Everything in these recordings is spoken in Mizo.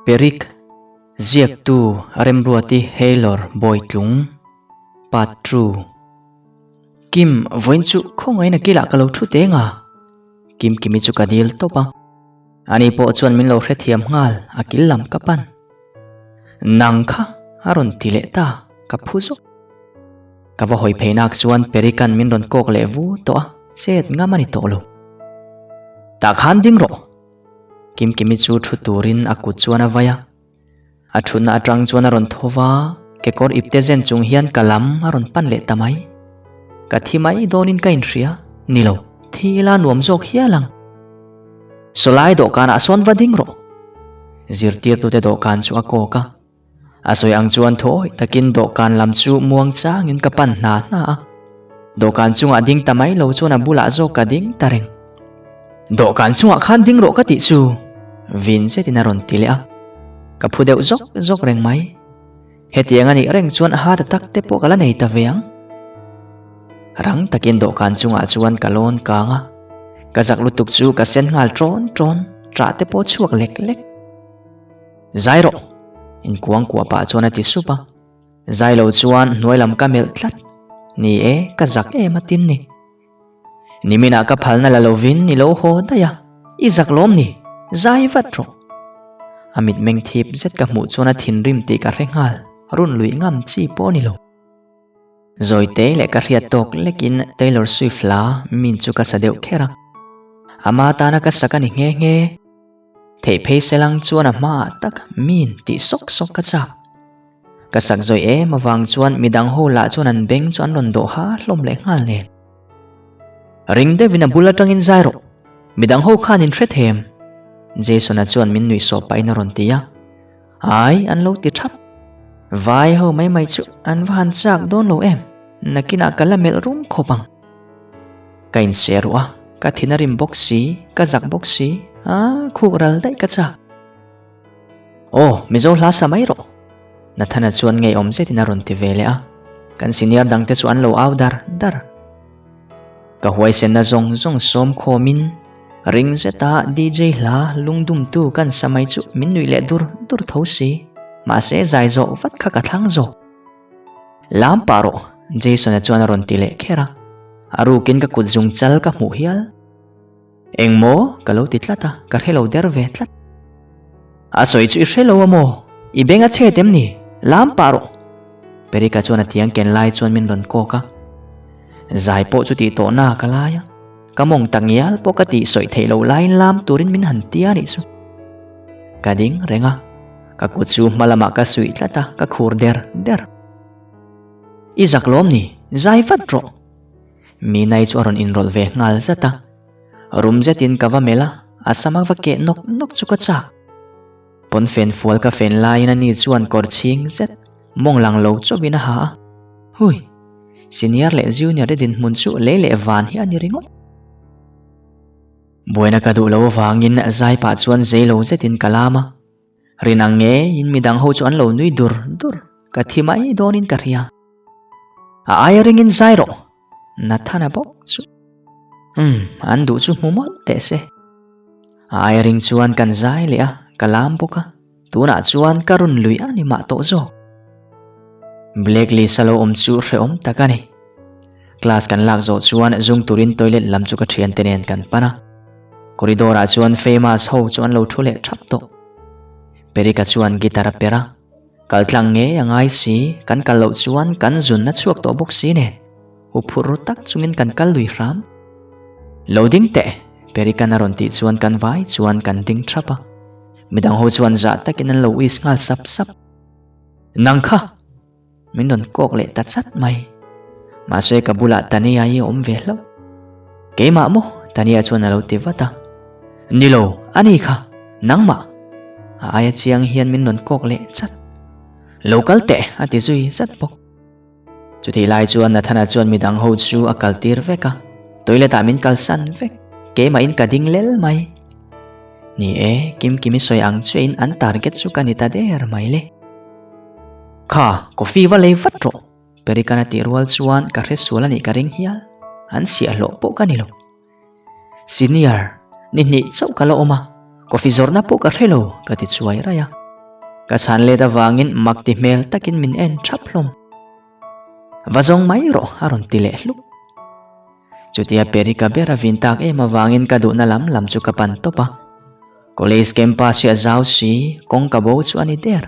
Perik, Ziaktu Remruati Haylor Bawitlung, Part Two. Kim, vawiin chu khawngaihna kilah ka lo thu teng a. Kimkimi chu ka dil tawp a. Ani pawh chuan min lo hrethiam nghal, a kil lam ka pan. Nang kha a rawn ti leh ta, ka phu zawk. Ka va hawi phei nak chuan Perikan min rawn kawk leh vu tawh a, chet ngam a ni tawh lo. Tah khan ding rawh. Kimkimi chu thu turin a kut chuan a vai a. A thutna atang chuan a rawn tho va, kekawr ipte zen chung hian ka lam a rawn pan leh ta mai. Ka thi mai dawnin ka inhria, ni lo, thi ila nuam zawk hial ang. Sawlai dawhkanah sawn va ding rawh. Zirtirtute dawhkan chu a kawk a. A sawi ang chuan thawi takin dawhkan lam chu muang changin ka pan hna hna a. Dawhkan chungah ding ta mai lo chuan a bulah zawk ka ding ta reng. Dawhkan chungah khan ding rawh ka tih chu vin zetin a rawn ti leh a. Ka phu deuh zawk zawk reng mai. Hetiang a nih reng chuan heart attack te pawh ka la nei ta ve ang. Rang takin dawhkan chungah chuan ka lawn kang a. Ka zak lutuk chu ka sen nghal ṭawn ṭawn, ṭah te pawh chhuak lek lek. Zai rawh! Inkuang kuah pah chuan a ti sup a. Zai lo chuan hnuai lam ka melh tlat. Ni e, ka zak em a tin ni. Niminah ka phalna la lovin i lo haw daih a, i zak lawm ni? Zai vat rawh! A mitmeng thip zet ka hmuh chuan a thinrim tih ka hre nghal, run luih ngam chi pawh a ni lo. Zawite leh ka hriat tawk lekin Taylor Swift hla min chu ka sa deuh kher a. Ama tana ka sak a ni nghe nghe. Theih phei selang chuan a hmaah tak min tih sawk sawk ka chak. Ka sak zawi em avang chuan midang ho lah chuan an beng chu an rawn dawh ha hlawm leh nghal nen. Ring deuhin a bul atangin zai rawh, midang ho khan in hre them. Jason-a chuan min nuih sawh pahin a rawn ti a. Ai, an lo ti thap. Vai ho mai mai chu an va han chak dawn lo em, nakinah ka la melh rum khawp ang. Ka inse ruh a, ka thin a rim bawk si, ka zak bawk si, a khuk ral daih ka chak. Aw, Mizo hla sa mai rawh. Nathana chuan ngeiawm zetin a rawn ti ve leh a, kan senior dangte chu an lo au dar dar. Ka huaisenna zawng zawng sawm khawmin ring zeta DJ hla lungdumtu kan sa mai chu min nuih leh dur dur tho si, mahse zai zawh vat kha ka thlang zawk. Lam pah rawh, Jason-a chuan a rawn ti leh kher a, a rukin ka kut zung chal ka hmuh hial. Engmaw? Ka lo ti tlat a, ka hre lo der ve tlat. A sawi chu i hre lo a maw? I beng a chhet em ni? Lam pah rawh! Perika chuan a tiang ken lai chuan min rawn kawk a. Zai pawh chu tih tawh na ka lai a, ka mawng tak ngial pawh ka tih sawi theih loh laiin lam turin min han tia nih chu. Ka ding reng a, ka kut chu hma lamah ka suih tlat a, ka khur der der. I zak lawm ni? Zai vat rawh! Minai chu a rawn inrawlh ve nghal zat a, rum zetin ka va melh a, a sam a va keh nawk nawk chu ka chak. Pawnfen fual ka fen laiin ani chuan kawr chhing zet, mawng lang lo chauhin a ha a. Hui! Senior leh junior te dinhmun chu lei leh van hi a ni ringawt. Buaina ka duh lo avangin zai pah chuan zei lo zetin ka lam a. Rin ang ngeiin midang ho chu an lo nui dur dur, ka thi mai dawnin ka hria. A aia ringin zai rawh, Nathana bawk chu. Umm, an duh chu hmu mawlh teh se. A aia ring chuan kan zai leh a, ka lam bawk a, tunah chuan ka run lui a ni mah tawh zawk. Blacklist a lo awm chu hrehawm tak a ni. Class kan lak zawh chuan zung turin toilet lam chu ka thiante nen kan pan a. Corridor ah chuan famous ho chu an lo thu leh thap tawh. Perika chuan guitar a per a, kal tlang ngei a ngai si, kan kal loh chuan kan zun a chhuak tawh bawk si nen. Huphurh ru tak chungin kan kal lui hram. Lo ding teh! Perikan a rawn tih chuan kan vai chuan kan ding thap a. Midang ho chuan zah takin an lo uis nghal sap sap. Nang kha! Min rawn kawk leh ta chat mai. Mahse ka bulah Tania hi a awm ve hlauh. Keimah maw? Tania chuan a lo ti vat a. Ni lo, a ni kha, nangmah. A aia chiang hian min rawn kawk leh chat. Lo kal teh, a ti zui zat bawk. Chutih lai chuan Nathana chuan midang ho chu a kal tir vek a, toilet ah min kalsan vek, keimahin ka ding lel mai. Ni e, Kimkimi sawi ang chiahin an target chu ka ni ta der mai le. Kha, coffee va lei vat rawh! Perikan a tih rual chuan ka hre sual a nih ka ring hial. An chhiahhlawh pawh ka ni lo. Senior, ni hnih chauh ka la awm a, coffee zawrhna pawh ka hre lo, ka ti chuai raih a. Ka chhan let avangin mak ti hmel takin min en thap hlawm. Va zawng mai rawh a rawn ti leh hluk. Chutia Perika ber a vin tak em avangin ka duhna lam lam chu ka pan tawp a. College campus hi a zau si, kawng ka bo chu a ni der.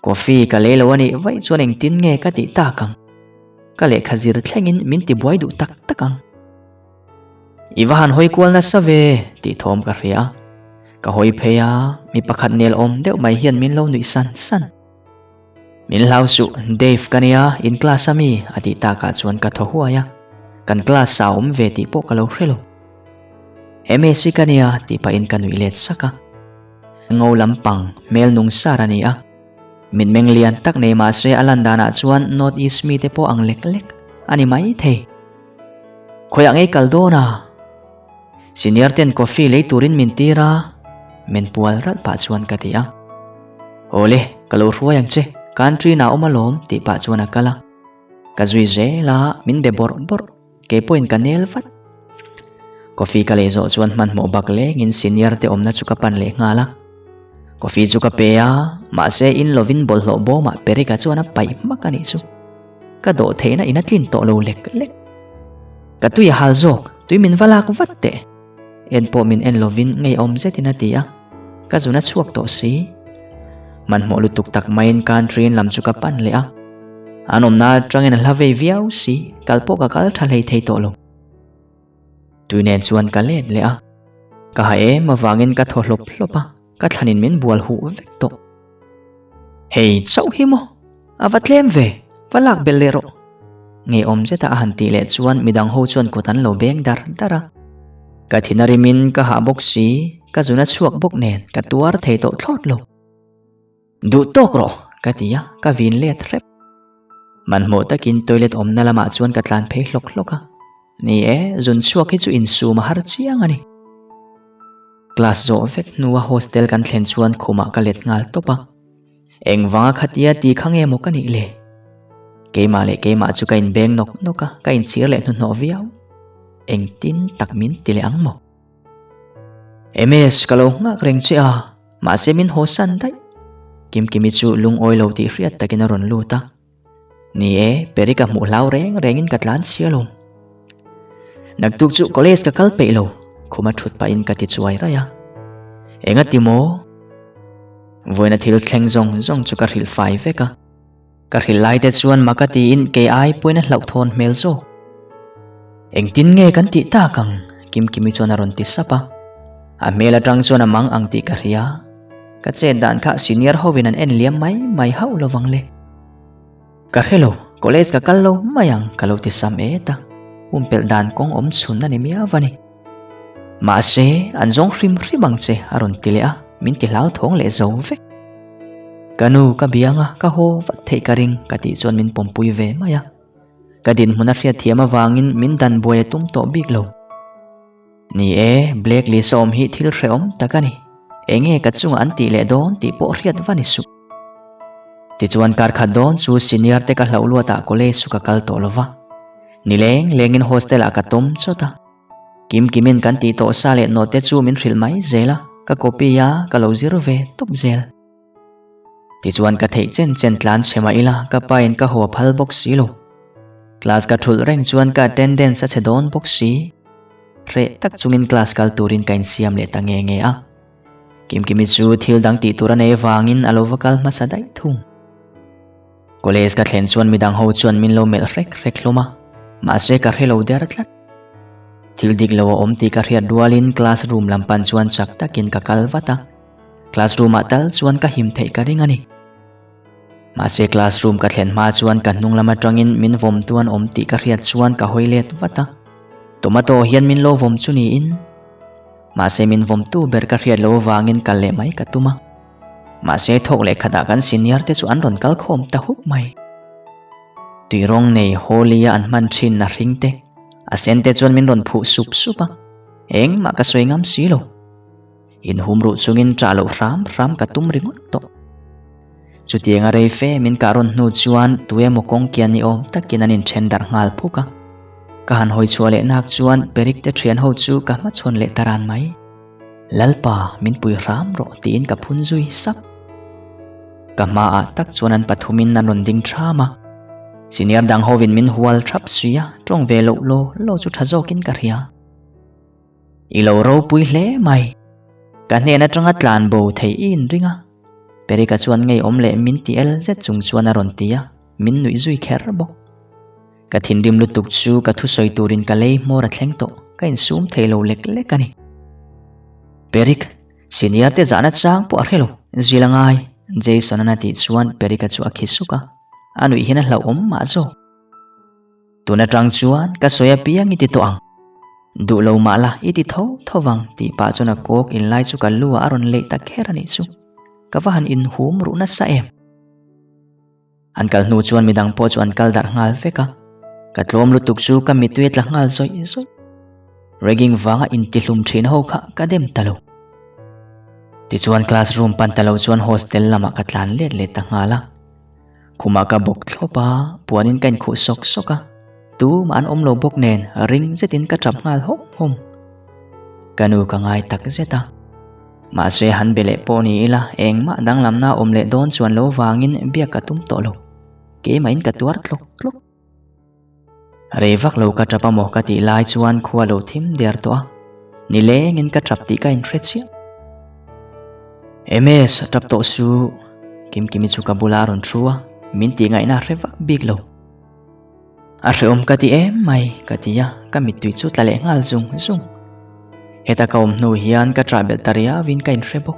Coffee ka lei lo a nih vaih chuan engtin nge ka tih tak ang? Ka lehkha zir thlengin min ti buai duh tak tak ang. I va han hawi kual nasa ve tih thawm ka hria a. Ka hawi phei a, mi pakhat nel awm deuh mai hian min lo nuih san san. Min hlau suh, Dave ka nia, in class a mi? a tih takah chuan ka thaw huai a. Kan class ah a awm ve tih pawh ka lo hre lo. Msi ka nia tih pahin ka nuih let sak a. Ngo lampang hmel nung sar a ni a. Mitmeng lian tak nei mahse a lan danah chuan North East mite pawh ang lek lek a ni mai thei. Khawiah ngei kal dawn a? Senior ten coffee lei turin min tir a, men pual ralh pah chuan ka ti a. Awle, ka lo hruai ang che, country na awm alawm tih pah chuan a kal a. Ka zui zel a, min be bawrh bawrh. Kei pawhin ka nel vat. Coffee ka lei zawh chuan hmanhmawh bak lengin senior te awmna chu ka pan leh nghal a. Coffee chu ka pe a, mahse in lovin bawlhhlawh bawmah Perika chuan a paih hmak a nih chu. Ka dawh theihna in a tlin tawh lo lek lek. Ka tui a hal zawk, tui min va lak vat teh. En pawh min en lovin ngeiawm zetin a ti a, ka zun a chhuak tawh si. Hmanhmawh lutuk tak maiin country-in lam chu ka pan leh a. An awmna atangin a hla vei viau si, kal pawh ka kal tha hlei thei tawh lo. Tui nen chuan ka let leh a, ka ha em avangin ka thaw hlawp hlawp a, ka thlanin min bual huh vek tawh. Hei chauh hi maw? A va tlem ve, va lak belh leh rawh. Ngeiawm zeta a han tih leh chuan midang ho chuan kut an lo beng dar dar a. Ka thin a rimin ka hah bawk si, ka zun a chhuak bawk nen ka tuar thei tawh thlawt lo. Duh tawk rawh ka ti a, ka vin let hrep. Hmanhmawh takin toilet awmna lamah chuan ka tlan phei hlawk hlawk a. Ni e, zun chhuak hi chu insum a har chiang a ni. Class zawh vek hnua hostel kan thlen chuan khumah ka let nghal tawp a. Engvanga khatia ti kha nge maw ka nih le? Keimah leh keimah chu ka inbeng nawk nawk a, ka inchhir leh hnuhnawh viau. Engtin tak min ti leh ang maw? MS, ka lo nghak reng che a, mahse min haw san daih. Kimkimi chu lungawi lo tih hriat takin a rawn lut a. Ni e, Peri ka hmuh hlau reng rengin ka tlan chhia lo. Naktuk chu college ka kal peih lo, khuma thut pahin ka ti chuai raih a. Enga ti maw? Vawiina thil thleng zawng zawng chu ka hrilh fai vek a. Ka hrilh lai te chuan maka tiin kei ai pawhin a hlauhthawn hmel zawk. Engtin nge kan tih tak ang? Kimkimi chuan a rawn ti sap a. A hmel atang chuan a mang ang tih ka hria. Ka chet dan kha senior hovin an en liam mai mai hauh lovang le. Ka hre lo, college ka kal lo mai ang ka lo ti sam et a. Pumpelh dan kawng awm chhun a ni miau a ni. Mahse, an zawng hrim hrim ang che a rawn ti leh a, min ti hlauthawng leh zo vek. Ka nu ka biang a, ka haw vat theih ka ring ka tih chuan min pawmpui ve mai a. Ka dinhmun a hriatthiam avangin min dan buai a tum tawh bik lo. Ni e, Black Lisa awm hi thil hrehawm tak a ni. Enge ka chungah an tih leh dawn tih pawh hriat va ni suh. Tichuan kar khat dawn chu senior te ka hlauh luatah college chu ka kal tawh lo va. Ni leng lengin hostel ah ka tawm chawt a. Kim Kimin kan tih tawh sa leh note chu min hrilh mai zel a, ka copy a, ka lo zir ve tawp zel. Tichuan ka theih chen chen tlan chhe mah ila ka pa in ka haw phal bawk si lo. Class ka thulh reng chuan ka attendance a chhe dawn bawk si. Hreh tak chungin class kal turin ka insiam leh ta nge nge a. Kimkimi chu thil dang tih tur a nei avangin a lo va kal hmasa daih thung. College ka thlen chuan midang ho chuan min lo melh hrek hrek hlawm a, mahse ka hre lo der tlat. Thil dik lo a awm tih ka hriat rualin classroom lam pan chuan chak takin ka kal vat a. Classroom ah tal chuan ka him theih ka ring a ni. Mahse classroom ka thlen hma chuan ka hnung lam atangin min vawm tu an awm tih ka hriat chuan ka hawi let vat a. Tomato hian min lo vawm chu niin. Mahse min vawm tu ber ka hriat loh avangin kal leh mai ka tum a. Mahse thawk leh khatah kan senior te chu an rawn kal khawm ta hup mai. Tui rawng nei Holi a an hman thin na hring te, a sen te chuan min rawn phuh sup sup a. Engmah ka sawi ngam si lo. Inhum ruh chungin ṭah loh hram hram ka tum ringawt tawh. Chutianga rei fe min kah rawn hnu chuan tuemaw kawngkian ni awm takin an inṭhen darh nghal phuk a. Ka han hawi chhuah leh nak chuan Perik te ṭhian ho chu ka hmachhawn leh ta ran mai. Lalpa, min pui hram rawh tiin ka phun zui sap. Ka hmaah tak chuan an pathumin an rawn ding ṭham a. Senior dang hovin min hual ṭhap si a, ṭawng ve loh law law chu ṭha zawkin ka hria. I lo ropui hle mai. Ka hnen aṭanga tlan bo thei i inring a. Perika chuan ngeiawm leh min ti el zet chung chuan a rawn ti a, min nuih zui kher bawk. Ka thinrim lutuk chu ka thusawi turin ka lei hmawr a thleng tawh, ka insum thei lo lek lek a ni. Perik, senior te zahna chang pawh a hre lo, zil a ngai, Jason-a'n a tih chuan Perika chu a khi suk a, a nuih hian a hlauhawm mah zawk. Tun atang chuan ka sawi apiang i ti tawh ang. Duh lo mah la i ti tho tho vang tih pah chuan a kawk inlai chu ka lu ah a rawn leih ta kher a nih chu. Ka va han inhum ruh nasa em. An kal hnu chuan midang pawh chu an kal darh nghal vek a, ka tlawm lutuk chu ka mittui a tla nghal zawih zawih. Ragging vanga intihlum thin ho kha ka dem ta lo. Tichuan classroom pan ta lo chuan hostel lamah ka tlan let leh ta nghal a. Khumah ka bawk thlawp a, puanin ka inkhuh sawk sawk a, tumah an awm lo bawk nen ring zetin ka tap nghal hawm hawm. Ka nu ka ngai tak zet a. Mahse han be leh pawh ni ila engmah danglamna awm leh dawn chuan lo vangin biak ka tum tawh lo. Keimahin ka tuar tlawk tlawk. Rei vak lo ka tap amaw ka tih lai chuan khua lo thim der tawh a, nilengin ka tap tih ka inhre chiah. MS, tap tawh su, Kimkimi chu ka bula a rawn thu a, min tih ngaihna a hre vak bik lo. A hreawm ka ti em mai, ka ti a, ka mittui chu tla leh nghal zung zung. Heta ka awm hnu hian ka ṭah belh ta riauin ka inhre bawk.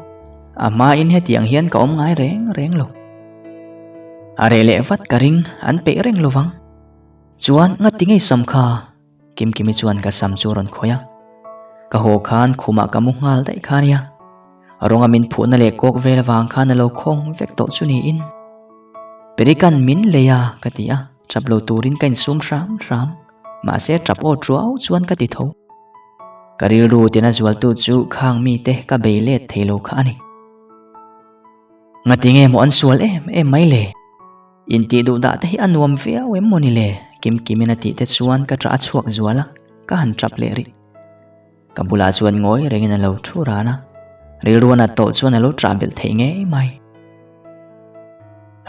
A hmain hetiang hian ka awm ngai reng reng lo. A reh leh vat ka ring, an peih reng lo vang. Chuan ngati ngei sam kha? Kimkimi chuan ka sam chu a rawn khawih a. Ka haw khan khumah ka mu nghal daih kha nia. Rawnga min phuhna leh kawk vel avang khan a lo khawng vek tawh chu niin. Perikan min lei a ka ti a, tap lo turin ka insum hram hram. Mahse tap aw tuau chuan ka ti tho. Ka rilru tina zualtu chu khang mite ka bei let thei lo kha a ni. Ngati nge maw an sual em em mai le? Intih duh dah te hi a nuam viau em maw ni le? Kimkimin a tih te chuan ka ṭah a chhuak zual a, ka han ṭap leh rih. Ka bulah chuan ngawi rengin a lo thu ran a, rilru a nat tawh chuan a lo ṭah belh theih ngei mai.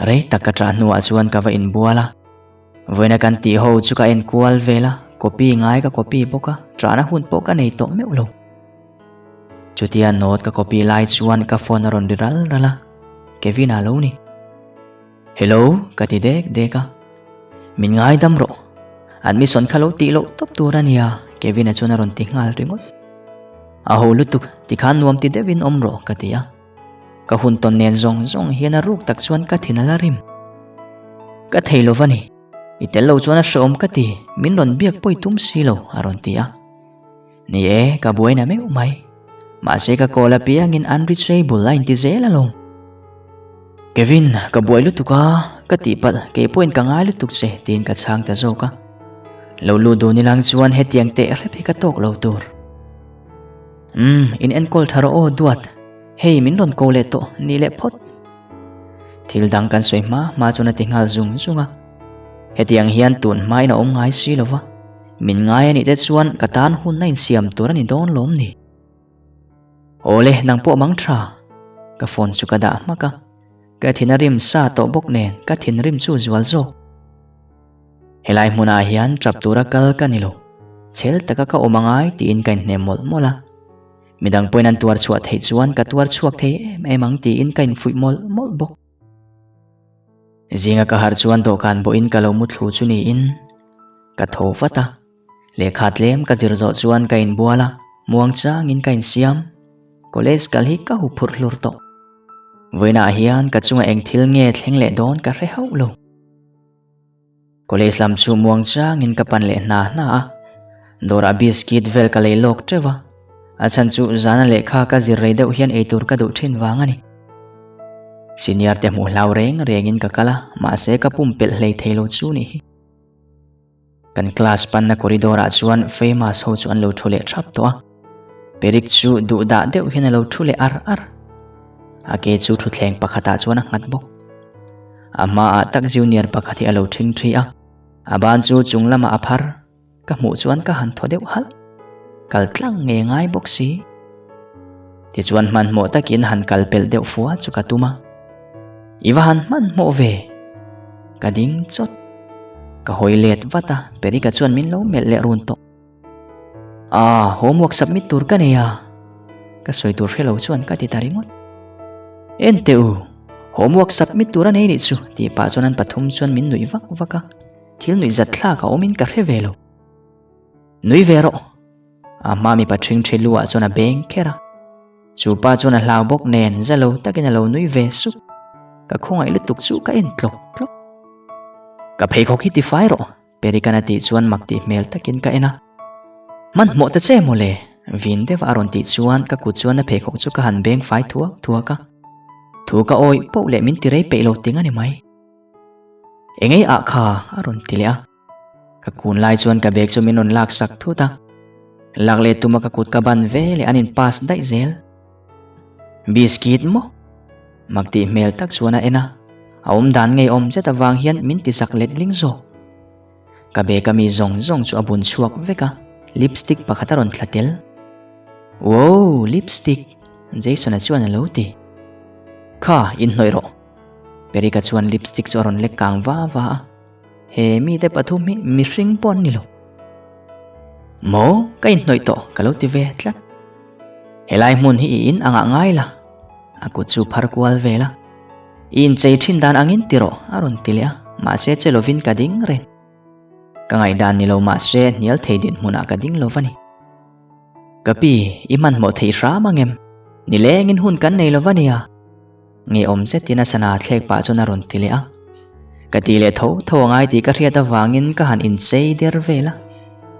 Rei tak ka ṭah hnuah chuan ka va inbual a, vawiina kan tih ho chu ka enkual vel a, copy ngai ka copy bawk a, ṭahna hun pawh ka nei tawh meuh lo. Chutia note ka copy lai chuan ka phone a rawn ri ral ral a, Kevin a lo ni. Hello ka ti dek dek a, min ngaidam rawh, admission kha lo tih loh tawp tur a nia Kevin a chuan a rawn ti nghal ringawt. A ho lutuk, tikhan nuam ti deuhin awm rawh ka ti a, ka hun tawn nen zawng zawng hian a ruk tak chuan ka thin a la rim. Ka thei lo va ni, i tel lo chuan a hreawm ka ti, min rawn biak pawi tum si lo a rawn ti a. Ni e, ka buaina meuh mai. Mahse ka call apiangin unreachable a inti zel alawm. Kevin, ka buai lutuk a, ka tihpalh, kei pawhin ka ngai lutuk che, tiin ka chhang ta zawk a. Lo lut dun ilang chuan hetiang teh hrep hi ka tawk lo tur. Umm, in enkawl tha rawh aw, Duat. Hei, min rawn ko leh tawh, ni leh phawt. Thil dang kan sawi hma hma chuan a ti nghal zung zung a. Hetiang hian tun hmain a awm ngai si lo va. Min ngai a nih te chuan ka tan hun a insiam tur a ni dawn lawm ni? Awle, nang pawh mang tha. Ka phone chu ka dah hmak a. Ka thin a rim sa tawh bawk nen ka thinrim chu zual zawk. Helai hmunah hian tap tura kal ka ni lo. Chhel taka ka awm angai tiin ka inhnem mawlh mawlh a. Midang pawhin an tuar chhuah theih chuan ka tuar chhuak thei em em ang tiin ka infuih mawlh mawlh bawk. Zinga ka harh chuan dawhkan bawhin ka lo mu thlu chu niin ka tho vat a, lehkha tlem ka zir zawh chuan ka inbual a, muang changin ka insiam. College kal hi ka huphurh hlur tawh. Vawiinah hian ka chunga eng thil nge thleng leh dawn ka hre hauh lo. College lam chu muang changin ka pan leh hna hna a, dawrah biscuit vel ka lei lawk teuh a, a chhan chu zana lehkha ka zir rei deuh hian eitur ka duh thin vang a ni. Senior te hmuh hlau reng rengin ka kal a, mahse ka pumpelh hlei thei lo chu nih hi. Kan class panna corridor ah chuan famous ho chu an lo thu leh thap tawh a, Perik chu duh dah deuh hian a lo thu leh ar ar. A ke chu thutthleng pakhatah chuan a nghat bawk. A hmaah tak junior pakhat hi a lo ṭhing ṭhi a, a ban chu chung lamah a phar. Ka hmuh chuan ka han thaw deuh halh. Kal tlang nge ngai bawk si. Tichuan hmanhmawh takin han kal pelh deuh fua chu ka tum a. I va han hmanhmawh ve. Ka ding chawt. Ka hawi let vat a, Perika chuan min lo melh leh run tawh. Ah, homework submit tur ka nei a. Ka sawi tur hre lo chuan ka ti ta ringawt. En teh u, homework submit tur a nei nih chu tih pah chuan an pathum chuan min nuih vak vak a, thil nuih zat thlak a awmin ka hre ve lo. Nui ve rawh. A hma mipa ṭhing ṭhi lu ah chuan a beng kher a. Chu pa chuan a hlau bawk nen za lo takin a lo nui ve sup. Ka khawngaih lutuk chu ka en tlawk tlawk. Ka pheikhawk hi tifai rawh. Perikan a tih chuan mak tih hmel takin ka en a. Hmanhmawh ta che mawle, vin deuh a rawn tih chuan ka kut chuan a pheikhawk chu ka han beng fai thuak thuak a. Thu ka awih poh leh min ti rei peih lo ting a ni mai. Engei ah kha a rawn ti leh a. Ka kun lai chuan ka bag chu min rawn lak sak thut a. Lak leh tuma ka kut ka ban ve leh an in pass daih zel. Biscuit maw? Mak tih hmel tak chuan a en a, a awm dan ngeiawm zet avang hian min ti zak let ling zawk. Ka bag a mi zawng zawng chu a bun chhuak vek a, lipstick pakhat a rawn thla tel. Wow, lipstick! Jason-a chuan a lo ti. Kha, inhnawih rawh. Perika chuan lipstick chu a rawn lek kang va va a. He mite pathum hi mihring pawh an ni lo. Maw, ka inhnawih tawh, ka lo ti ve tlat. Helai hmun hi i in angah ngai la, a kut chu phar kual vel a. I inchei thin dan angin ti rawh, a rawn ti leh a, mahse che lovin ka ding reng. Ka ngaihdan ni lo mahse hnial thei dinhmunah ka ding lo va ni. Ka pi, i hmanhmawh thei hram ang em? Nilengin hun kan nei lo va nia. Ngeiawm zetin a sana thlek pah chuan a rawn ti leh a. Ka ti leh tho tho a ngai tih ka hriat avangin ka han inchei der vel a,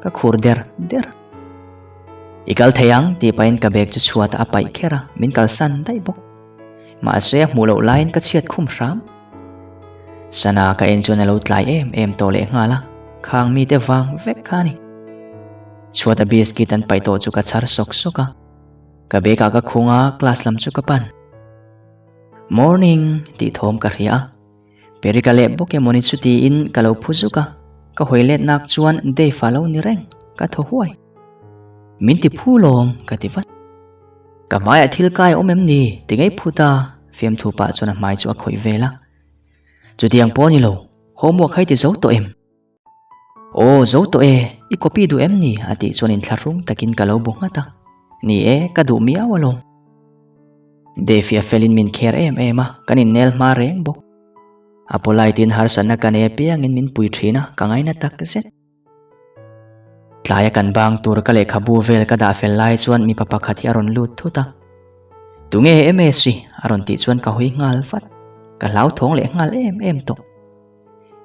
ka khur der der. I kal thei ang tih pahin ka bag chu chhuatah a paih kher a, min kalsan daih bawk. Mahse a hmuh loh laiin ka chhiat khum hram. Sana ka en chuan a lo tlai em em tawh leh nghal a, khang mite vang vek kha a ni. Chhuata biscuit an paih tawh chu ka chhar sawk sawk a. Ka bag ah ka khung a, class lam chu ka pan. Morning tih thawm ka hria a, Perika leh bawk emawni chu tiin ka lo phu zuk a, ka hawi let nak chuan Dave a lo ni reng, ka thaw huai. Min ti phu lawm ka ti vat. Ka hmaiah thil kai a awm em ni ti ngei phut a, fiamthu pah chuan a hmai chu a khawih vel a. Chutiang pawh a ni lo, homework kha i ti zo tawh em? Aw, zo tawh e, i copy duh em ni? a tih chuan inthlahrung takin ka lo bu nghat a. Ni e, ka duh miau alawm. Defi a felin min kher em em a, kan innel hma reng bawk. A polite in harsatna ka nei apiangin min pui thin a, ka ngaina tak zet. Tlaia kan bang tur ka lehkhabu vel ka dah fel lai chuan mipa pakhat hi a rawn lut thut a. Tunge MS hi? a rawn tih chuan ka hawi nghal vat. Ka hlauthawng leh nghal em em tawh.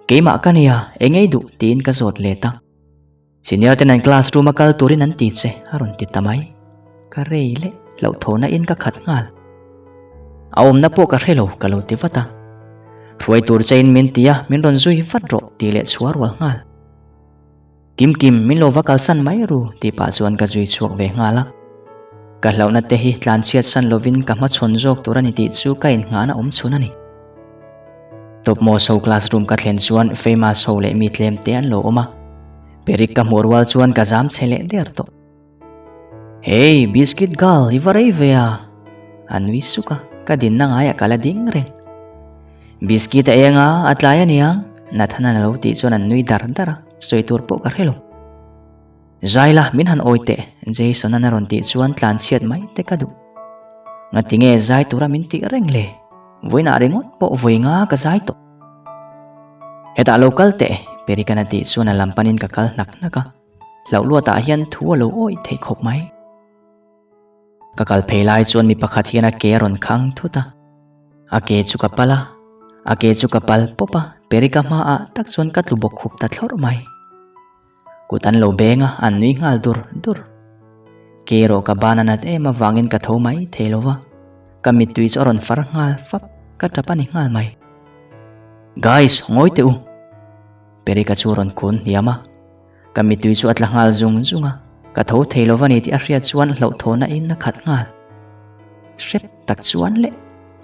Keimah ka nia, eng ei duh tiin ka zawt let a. Senior ten an class room a kal turin an ti che, a rawn ti ta mai. Ka rei leh hlauhthawhna in ka khat nghal. A awmna pawh ka hre lo, ka lo ti vat a. Hruai tur che in min ti a, min rawn zui vat rawh tih leh chhuah rual nghal. Kim Kim, min lo va kalsan mai ru tih pah chuan ka zui chhuak ve nghal a. Ka hlauhna te hi tlanchhiat san lovin ka hmachhawn zawk tur a ni tih chu ka innghahna awm chhun a ni. Topmost ho classroom ka thlen chuan famous ho leh mi tlem te an lo awm a. Perik ka hmuh rual chuan ka zam chhe leh der tawh. Hey, biscuit girl, i va rei ve a! A nui suk a, ka dinna ngaiah ka la ding reng. Biscuit a eng a, a tlai a niang, Nathan-an a lo tih chuan an nui dar dar a, sawi tur pawh ka hre lo. Zai la, min han awi teh, Jason-an a rawn tih chuan tlan chhiat mai te ka duh. Ngati nge zai tura min tih reng le? Vawiinah ringawt pawh vawi nga ka zai tawh. Hetah lo kal teh, Perikan a tih chuan a lam panin ka kal hnak hnak a. Hlauh luatah hian thu a lo awih theih khawp mai. Ka kal phei lai chuan mi pakhat hian a ke a rawn khang thut a. A ke chu ka pal a, a ke chu ka pal pawp a, Perika hmaah tak chuan ka tlu bawk khup ta thlawrh mai. Kut an lo beng a, an nui nghal dur dur. Ke erawh ka ban a nat em avangin ka tho mai thei lo va, ka mittui chu a rawn far nghal fap, ka tap a ni nghal mai. Guys, ngawi teh u! Perika chu a rawn kun hniam a. Ka mittui chu a tla nghal zung zung a, ka tho thei lo va ni tih a hriat chuan hlauhthawhna in a khat nghal. Hrep tak chuan le,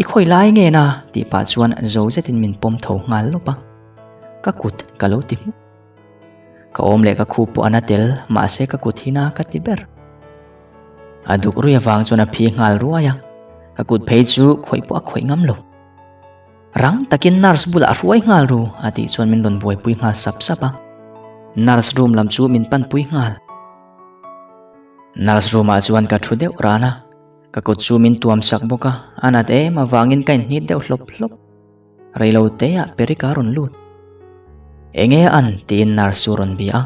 i khawi lai nge na? tih pah chuan zo zetin min pawm tho nghal lawp a, ka kut ka lo ti hmuk. Ka awm leh ka khup pawh a na tel, mahse ka kut hi na ka ti ber. A duk rui avang chuan a phi nghal ruai a, ka kut phei chu khawih pawh a khawih ngam lo. Rang takin nurse bulah hruai nghal ru a tih chuan min rawn buaipui nghal sap sap a. Nurse room lam chu min panpui nghal. Nurse room ah chuan ka thu deuh ran a, ka kut chu min tuam sak bawk a, a nat em avangin ka inhnit deuh hlawp hlawp. Reilo te ah Perik a rawn lut. Enge a an? tiin nurse chu a rawn bia a.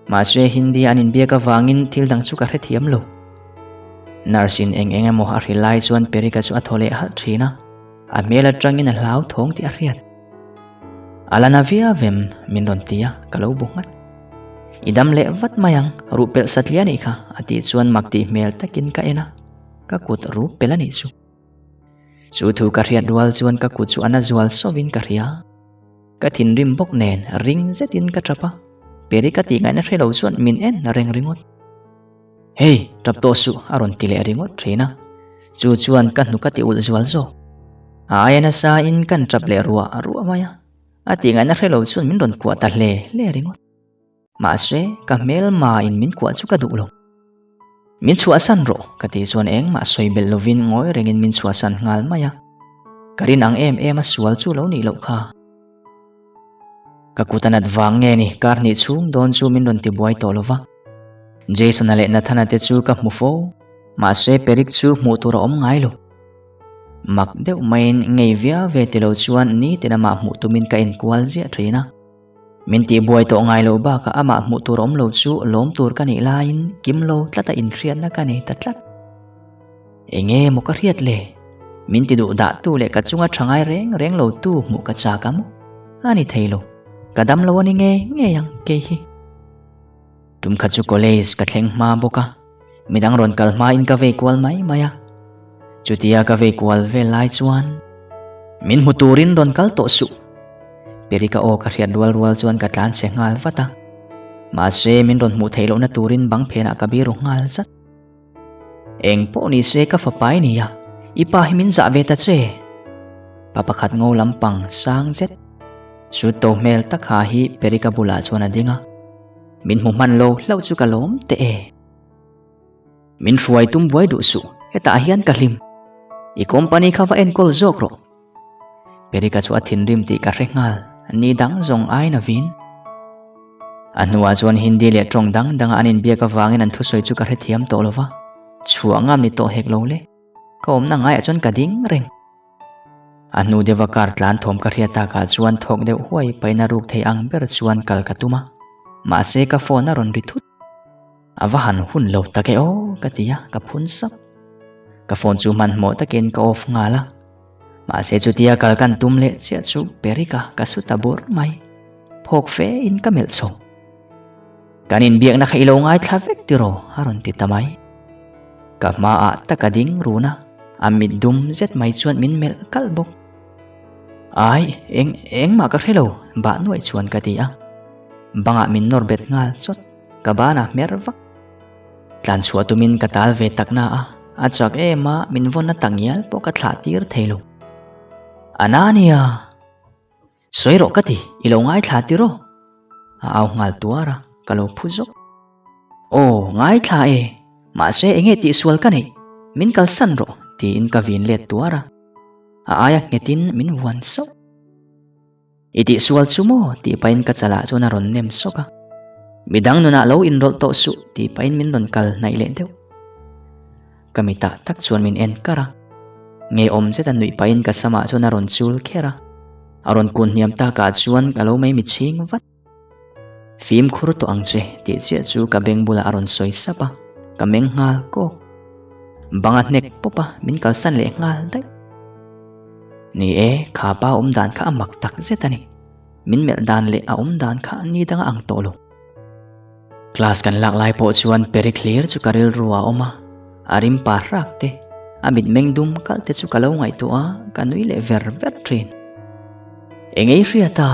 Mahse Hindi an inbiak avangin thil dang chu ka hrethiam lo. Nurse in eng eng emaw a hrilh lai chuan Perika chu a thaw leh halh thin a, a hmel atangin a hlauthawng tih a hriat. A la na viau em? min rawn ti a, ka lo bu nghat. I dam leh vat mai ang, ruh pelh satliah anih kha, a tih chuan mak tih hmel takin ka en a, ka kut ruh pelh anih chu. Chu thu ka hriat rual chuan ka kut chu a na zual sawvin ka hria. Ka thinrim bawk nen ring zetin ka tap a, Peri ka tih ngaihna hre lo chuan min en reng ringawt. Hey, tap tawh suh a rawn ti leh ringawt thin a, chu chuan ka hnuk a ti ulh zual zawk. A aia nasa in kan tap leh ruah ruah mai a, a tih ngaihna hre lo chuan min rawn kuah ta hle hle ringawt. Mahse, ka hmelma in min kuah chu ka duh lo. Min chhuahsan rawh, ka tih chuan engmah sawi belh lovin ngawi rengin min chhuahsan nghal mai a. Ka rin ang em em a sual chu lo nih loh kha. Ka kut a nat vang nge ni, kar hnih chhung dawn chu min rawn tibuai tawh lo va. Jason-a leh Nathan-a te chu ka hmu fo, mahse Perik chu hmuh tur a awm ngai lo. Mak deuh maiin ngei viau ve ti lo chuan nitin amah hmuh tumin ka enkual ziah thin a. Min tihbuai tawh ngai loh bakah amah hmuh tur awm lo chu lawm tur ka nih laiin kim lo tlata inhriatna ka nei ta tlat. Enge maw ka hriat le? Min ti duh dah tu leh ka chunga tha ngai reng reng lo tu hmuh ka chak a maw? A ni thei lo. Ka dam lo a ni ngei ngei ang kei hi. Tum khat chu college ka thleng hma bawk a, midang rawn kal hma in ka vei kual mai mai a. Chutia ka vei kual vel lai chuan min hmu turin rawn kal tawh suh. Perika aw ka hriat rual rual chuan ka tlan che nghal vat a. Mahse min rawn hmuh theih lohna turin bang phenah ka biru nghal zat. Eng pawh ni se ka fapa i nia, i pa hi min zah ve ta che. Pa pakhat ngo lampang sang zet, sut to hmel tak ha hi Perika bulah chuan a ding a. Min hmu hman lo hlauh chu ka lawm teh e. Min hruai tum buai duh suh, hetah hian ka hlim. I company kha va enkawl zawk rawh. Perika chu a thinrim tih ka hre nghal, ni dang zawng aiin a vin. A hnuah chuan Hindi leh tawng dang danga an inbiak avangin an thusawi chu ka hrethiam tawh lo va, chhuah ngam ni tawh hek lo le. Ka awmna ngaiah chuan ka ding reng. A hnu deuha car tlan thawm ka hriat takah chuan thawk deuh huai paihna ruk thei ang ber chuan kal ka tum a, mahse ka phone a rawn ri thut. A va han hun lo tak e aw ka ti a, ka phun sap. Ka phone chu hmanhmawh takin ka off nghal a, mahse chutia kal kan tum leh chiah chu Perika ka su ta bur mai. Phawk fe in ka melh chho. Kan inbiakna kha i lo ngaithla vek tiraw a rawn ti ta mai. Ka hmaah tak a ding run a, a mit dum zet mai chuan min melh kalh bawk. Ai, eng engmah ka hre lo, bah nuaih chuan ka ti a. Bangah min nawr bet nghal chawt, ka banah hmer vak. Tlan chhuah tumin ka tal ve tak na a, a chak em a, min vawn a tak ngial pawh ka thlah tir thei lo. A na nia! Sawi rawh ka ti, i lo ngaithla tiraw? A au nghal tuar a, ka lo phu zawk. Aw, ngaithla e, mahse enge tihsual ka neih, min kalsan rawh, tiin ka vin let tuar a. A aia nghetin min vuan sauh. I tihsual chu maw? tih pahin ka chalah chuan a rawn nem sawk a. Midang nunah lo inrawlh tawh suh, tih pahin min rawn kal hnaih leh deuh. Ka mitah tak chuan min en kar a. Ngeiawm zeta nuih pahin ka samah chuan a rawn chul kher a. A rawn kun hniam takah chuan ka lo mai mi chhing vat. Fimkhur tawh ang che tih chiah chu ka beng bulah a rawn sawi sap a, ka meng nghal kawk. Bang a hnek pawp a, min kalsan leh nghal daih. Ni e, kha pa awm dan kha a mak tak zet a ni. Min melh dan leh a awm dan kha ni dang a ang tawh lo. Class kan lak lai pawh chuan Perik hlir chu ka rilru a awm a, a rim pa hrak te, a mitmeng dum kalh te chu ka lo ngaihtuah a, ka nui leh ver ver thin. Engei hriat a?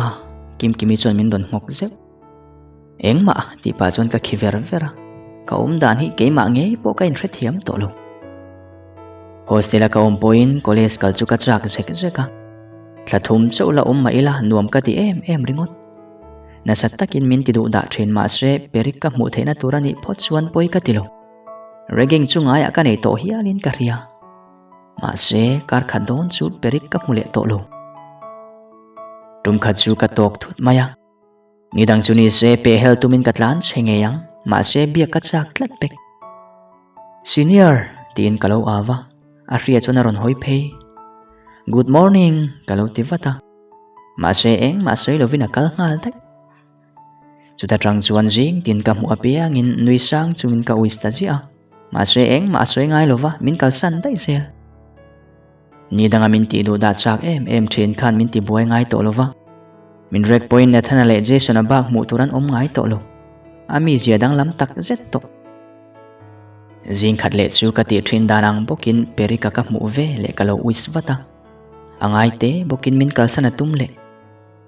Kimkimi chuan min rawn nghawk zeuh. Engmah tih pah chuan ka khi ver ver a, ka awm dan hi keimah ngei pawh ka inhrethiam tawh lo. Hostel a ka awm pawhin college kal chu ka chak zek zek a, thla thum chauh la awm mah ila nuam ka ti em em ringawt. Nasa takin min ti duh dah thin mahse Perik ka hmuh theihna tur a nih phawt chuan pawi ka ti lo. Ragging chu ngaiah ka nei tawh hialin ka hria. Mahse, kar khat dawn chu Perik ka hmu leh tawh lo. Tum khat chu ka tawk thut mai a. Ni dang chu ni se pe hel tumin ka tlan chhe ngei ang, mahse biak ka chak tlat pek. Senior! tiin ka lo au a, a hria chuan a rawn hawi phei. Good morning! ka lo ti vat a. Mahse engmah sawi lovin a kal nghal daih. Chuta tang chuan zing tin ka hmuh apiangin nui sang chungin ka uis ta ziah a, mahse engmah a sawi ngai lova min kalsan daih zel. Ni danga min tih duh dah chak em em thin khan min ti buai ngai tawh lova, min rek pawhin Nathana leh Jason-a bak hmuh tur an awm ngai tawh lo, a mizia danglam tak zet tawh. Zing khat leh chu ka tih thin dan ang bawkin Perika ka hmuh ve leh ka lo uis vat a, a ngai te bawkin min kalsan a tum leh.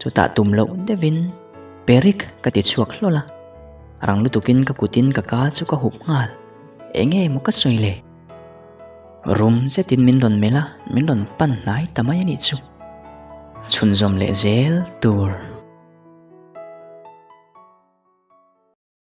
Chutah tum loh deuhin Perik ka ti chhuak hlawl a, rang lutukin ka kutin ka ka chu ka hup nghal. Enge maw ka sawi le? Rum zetin min rawn melh a, min rawn pan hnai ta mai a nih chu. Chhunzawm leh zel tur.